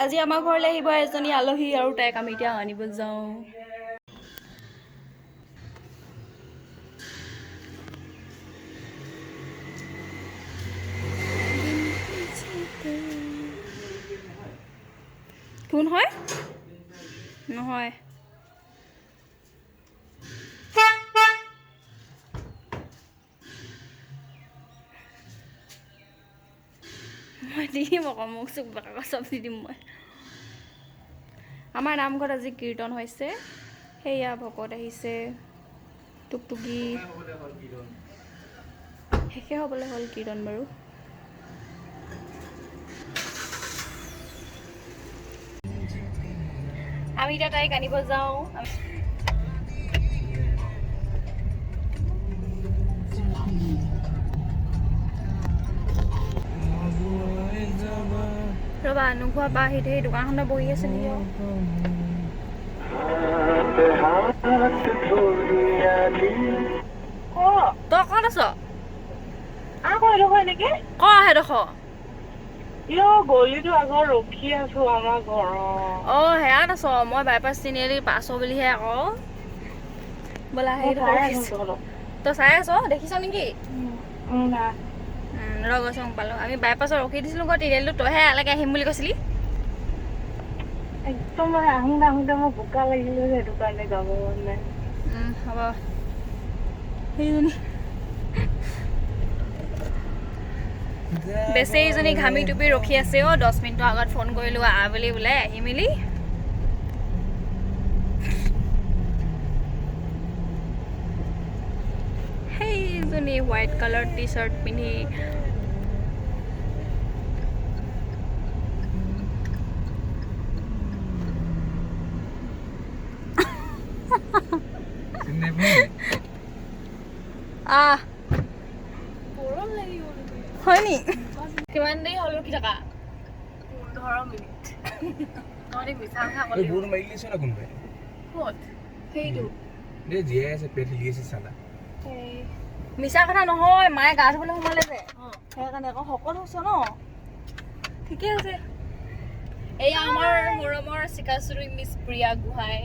আজি আমাৰ ঘৰলৈ আহিব এজনী আলহী আৰু তাইক আমি এতিয়া আনিব যাওঁ। কোন হয়? নহয়, মই দি দিম আকৌ, মোক চুক বাকাকৈ চব দি দিম মই। আমাৰ নামঘৰত আজি কীৰ্তন হৈছে, সেয়া ভকত আহিছে, টুকটুকি শেষে হ'বলৈ হ'ল কীৰ্তন বাৰু। আমি এতিয়া তাইক আনিব যাওঁ। ৰ'বা, নোখোৱা বা সেই দোকানখনত বহি আছে নেকি? তই ক'ত আছ? ক সেইডোখৰ। অ সেয়াত আছ? মই বাইপাছ তিনিআলি পাছ বুলিহে আকৌ। ব'লা, সেইডোখৰ তই চাই আছ, দেখিছ নেকি? ৰ গছং পালোঁ। আমি বাইপাছত ৰখি দিছিলোঁ আকৌ তিনিআলিটো, তইহে ইয়ালৈকে আহিম বুলি কৈছিলি। একদম আহোঁতে আহোঁতে মোৰ বোকা লাগিলে, সেইটো কাৰণে যাব মন নাই। হ'ব। সেইজনী বেচেৰীজনী ঘামি টুপি ৰখি আছে অ'। 10 মিনিটৰ আগত ফোন কৰিলোঁ, আহ বুলি ওলাই আহি মেলি। সেইজনী হোৱাইট কালাৰ টি চাৰ্ট পিন্ধি। আহ হয় নি? কিমান দেৰি হ'ল ৰখি থকা? 15 মিনিট। তহঁতি মিছা কথা এই গৰুটো মাৰি দিছে না কোনোবাই? ক'ত? সেইটো। এই জীয়াই আছে, পেট হিলি আছে চালা। মিছা কথা নহয়, মায়ে গা ধুবলৈ সোমালে যে, সেইকাৰণে আকৌ শকত হৈছ ন? ঠিকে আছে। এয়া আমাৰ মৰমৰ চিকাচুৰি মিছ প্ৰিয়া গোহাঁই।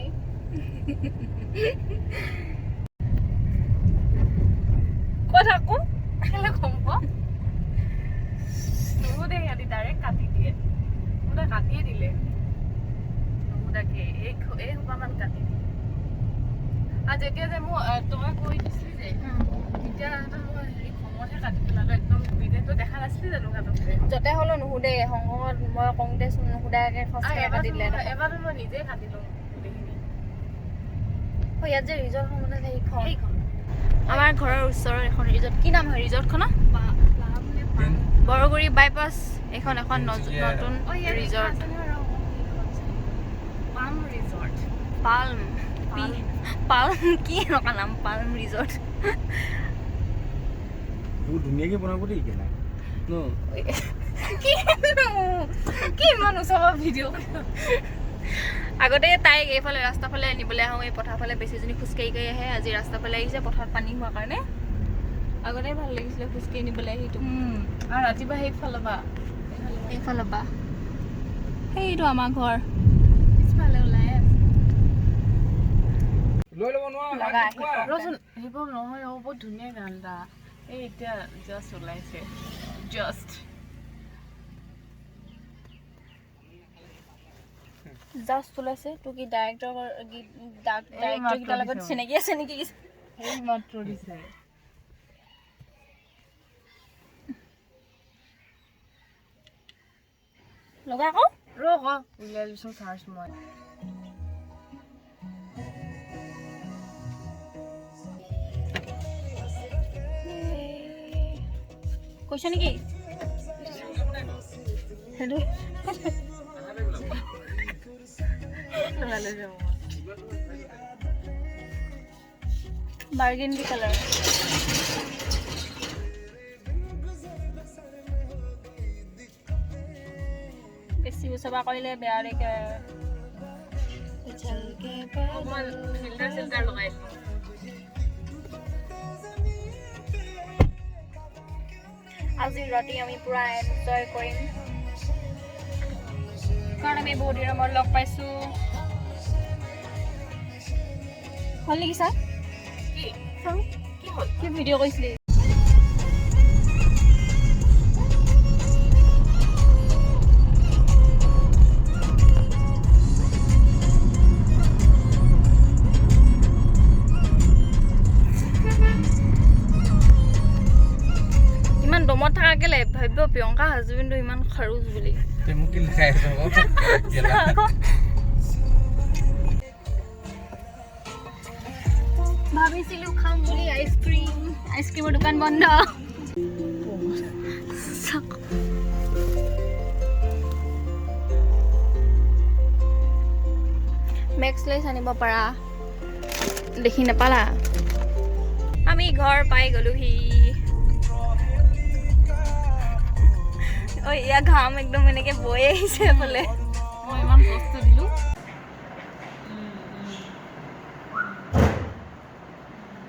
কৈ থাকো। কেলে গম পোৱা নুসুধে, সিহঁতি ডাইৰেক্ট কাটি দিয়ে। মোৰটা কাটিয়ে দিলে নুসুধাকে, এই এই সোপামান কাটি দিয়ে। আৰু যেতিয়া যে মোক তই কৈ দিছিলি যে, তেতিয়া মই হেৰি খঙতহে কাটি পেলালো একদম। ভিডিঅ'টো দেখা নাছিলি জানো কাটোতে? য'তে হ'লেও নুসুধে। সংঘত মই কওঁতেচোন নুসুধাকে খচকে কাটি দিলে। এবাৰতো মই নিজে কাটি লওঁ গোটেইখিনি। অ, ইয়াত যে ৰিজৰ্টখন বনাইছে সেইখন। সেইখন। আমাৰ ঘৰৰ ওচৰত এখন ৰিজৰ্ট, কি নাম হয় ৰিজৰ্টখনৰ? বৰগুৰি বাইপাছ, এইখন এখন নতুন ৰিজৰ্ট। পাম ৰিজৰ্ট। পাল্ম, পাল্ম, কি এনেকুৱা নাম, পাল্ম ৰিজৰ্ট। বহুত ধুনীয়াকে বনাব দেই কেলা ন। কি কি ইমান ওচৰৰ ভিডিঅ'? আগতে তাইক এইফালে ৰাস্তা ফালে আনিবলৈ আহোঁ, এই পথাৰ ফালে বেছিজনী খোজকাঢ়ি কাঢ়ি আহে। আজি ৰাস্তা ফালে আহিছে, পথাৰত পানী হোৱাৰ কাৰণে। আগতে ভাল লাগিছিলে খোজকাঢ়ি নিবলৈ আহি তোক। আৰু ৰাতিপুৱা সেইফালৰ পৰা। এইফালৰ পৰা। সেইটো আমাৰ ঘৰ। পিছফালে ওলাই আছে। লৈ ল'ব নোৱাৰা। লগা আহি। ৰচোন, সেইবোৰ নহয় অ', বহুত ধুনীয়া গান এটা এই এতিয়া জাষ্ট ওলাইছে, জাষ্ট। জাষ্ট ওলাইছে? তোৰ কি ডাইৰেক্টৰ ডাইৰেক্টৰ লগত চিনাকি আছে নেকি? সেই মাত্ৰ দিছে। লগা আকৌ। ৰ আকৌ, উলিয়াই লৈছোঁ চাৰ্জ মই। কৈছ নেকি সেইটো? লগাই লৈ যাব। বাৰ্গেণ্ডি কালাৰ। বেছি উচবা কৰিলে বেয়া দেখে। অকণমান ফিল্টাৰ চিল্টাৰ লগাই দিলোঁ। আজি ৰাতি আমি পুৰা এনজয় কৰিম। কাৰণ আমি বহুত দিনৰ মূৰত লগ পাইছোঁ। হ'ল নেকি ছাৰ? কি? চাওঁ। কি হ'ল? কি ভিডিঅ' কৰিছিলি? ইমান দমত থকা কেলে ভাবিব প্ৰিয়ংকা হাজবেণ্ডটো ইমান খাৰুজ বুলি। তই মোক কি দেখাই আছ আকৌ? গেলা। ভাবিছিলো খাম বুলি আইচক্ৰীম, আইচক্ৰীমৰ দোকান বন্ধ। চাওক। মেক্স লেছ আনিব পাৰা, দেখি নাপালা। আমি ঘৰ পাই গ'লোহি। ঐ, ইয়াৰ ঘাম একদম এনেকে বৈ আহিছে এফালে। মই ইমান কষ্ট দিলোঁ।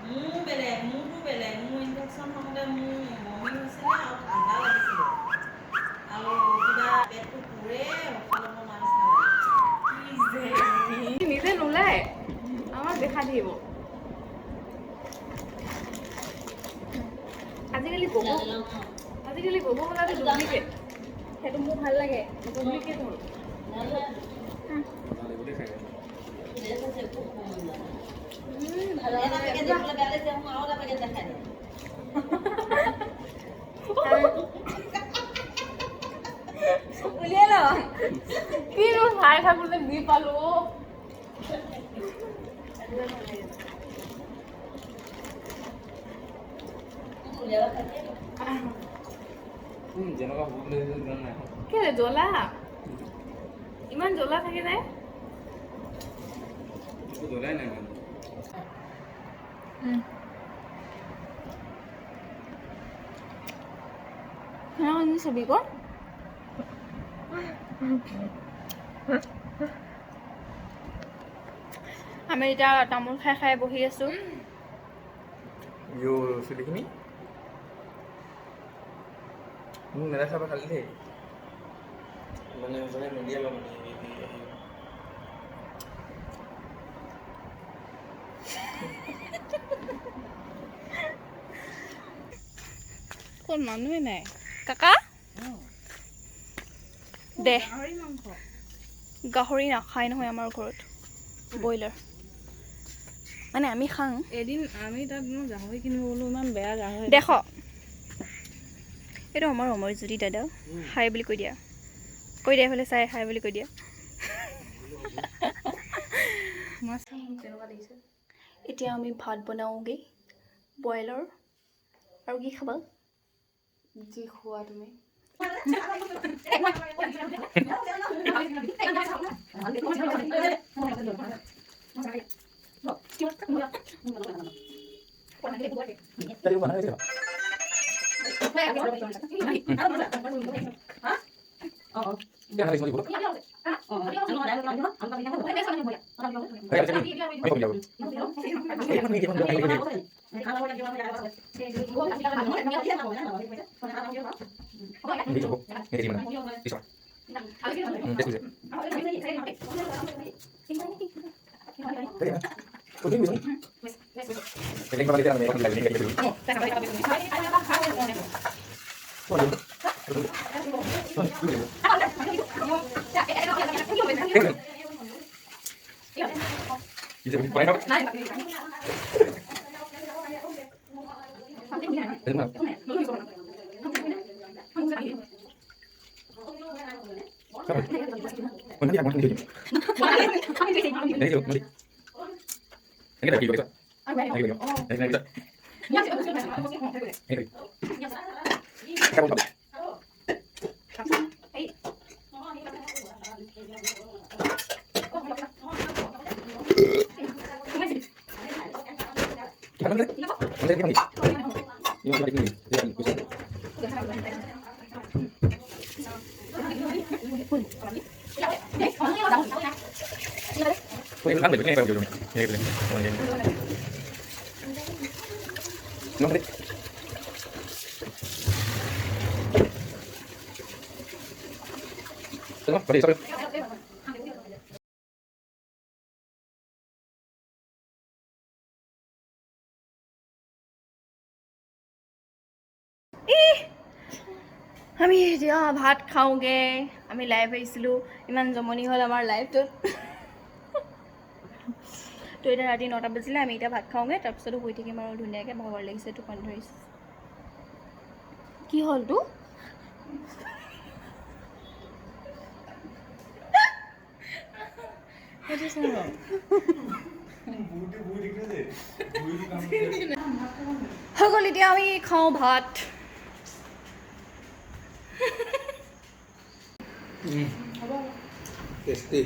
মোৰ বেলেগ, মোৰতো বেলেগ। মোৰ ইনফেকশ্যন হওঁতে মোৰ বমি হৈছিলে আৰু ঠাণ্ডা লাগিছিলে আৰু কিবা পেটটো পুৰে, উশাহ ল'ব নোৱাৰা নিচিনা লাগে। নিজে নোলায়, আমাক দেখা দিব। আজিকালি বব ওলালে ডুপ্লিকেট। সেইটো মোৰ ভাল লাগে। ডুপ্লিকেট হ'ল। এটা পেকেট দেখিবলৈ বেয়া লাগিছে, মোক আৰু এটা পেকেট দেখাই দিয়ে। উলিয়াই ল। কিনো চাই থাকোঁতে যি পালো। যেনেকুৱা হ'ব বুলি ভাবিছিলো তেনেকুৱা নাই। কেলে জ্বলা, ইমান জ্বলা থাকে যায়। একো জ্বলাই নাই মানে। ছবি ক। আমি এতিয়া তামোল খাই খাই বহি আছোঁ। ইয়ো, চুলিখিনি মোক নেদেখাবা খালি দেই। মানে সঁচাকৈ নুলিয়াবা মানে এই। ক'ত মানুহে নাই। কাকা দে। গাহৰি নাখায় নহয় আমাৰ ঘৰত, ব্ৰইলাৰ মানে আমি খাওঁ। এদিন আমি তাত মই গাহৰি কিনিব গ'লো, ইমান বেয়া গাহৰি। দেখ, এইটো আমাৰ অমৰজ্যোতি দাদা। হাই বুলি কৈ দিয়া, কৈ দিয়া, এইফালে চাই হাই বুলি কৈ দিয়া। মাছ তেনেকুৱা লাগিছে। এতিয়া আমি ভাত বনাওঁগৈ ব্ৰইলাৰ। আৰু কি খাবা? যি খোৱা তুমি। আমি এতিয়া ভাত খাওঁগৈ। আমি লাইভ আহিছিলোঁ, ইমান জমনি হ'ল আমাৰ লাইভটোত। তো এতিয়া ৰাতি 9টা বাজিলে, আমি এতিয়া ভাত খাওঁগৈ, তাৰপিছত শুই থাকিম আৰু ধুনীয়াকৈ। ভাগৰ লাগিছে, টোপনি ধৰিছে। কি হ'ল তো? হৈ গ'ল, এতিয়া আমি খাওঁ ভাত। টেষ্টি।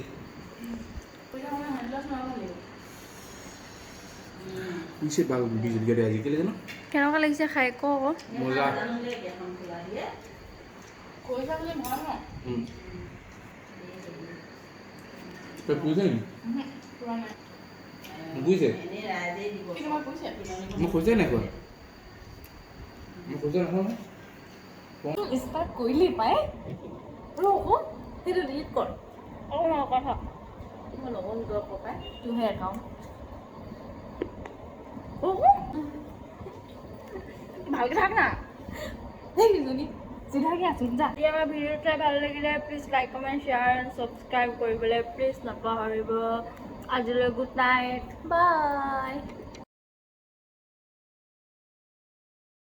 পিছে ভাল বিজুলী আজিকালি জানো। কেনেকুৱা লাগিছে খাই ক আকৌ। মজা। কৈছা বুলি নহয় ন? তই পুৰিছে নেকি? পুৰা নাই। বুজিছে। এনেই ৰাইজে দিব। কি তোমাক কৈছে? মই খোজে নাই খোৱা, মই খোজে নাখাওঁ নহয়। ষ্টাৰ্ট কৰিলি পাই ৰ আকৌ, সেইটো ডিলিট কৰ। অঁ, কথা। মই লগৰ গৈ পাই তোৰহে একাউণ্ট। ভালকে থাক না। সেইজনী চিধাকে আছোন যা। যদি আমাৰ ভিডিঅ'টো চাই ভাল লাগিলে, please like, comment, share and subscribe কৰিবলৈ প্লিজ নাপাহৰিব। আজিলৈ গুড নাইট, বাই।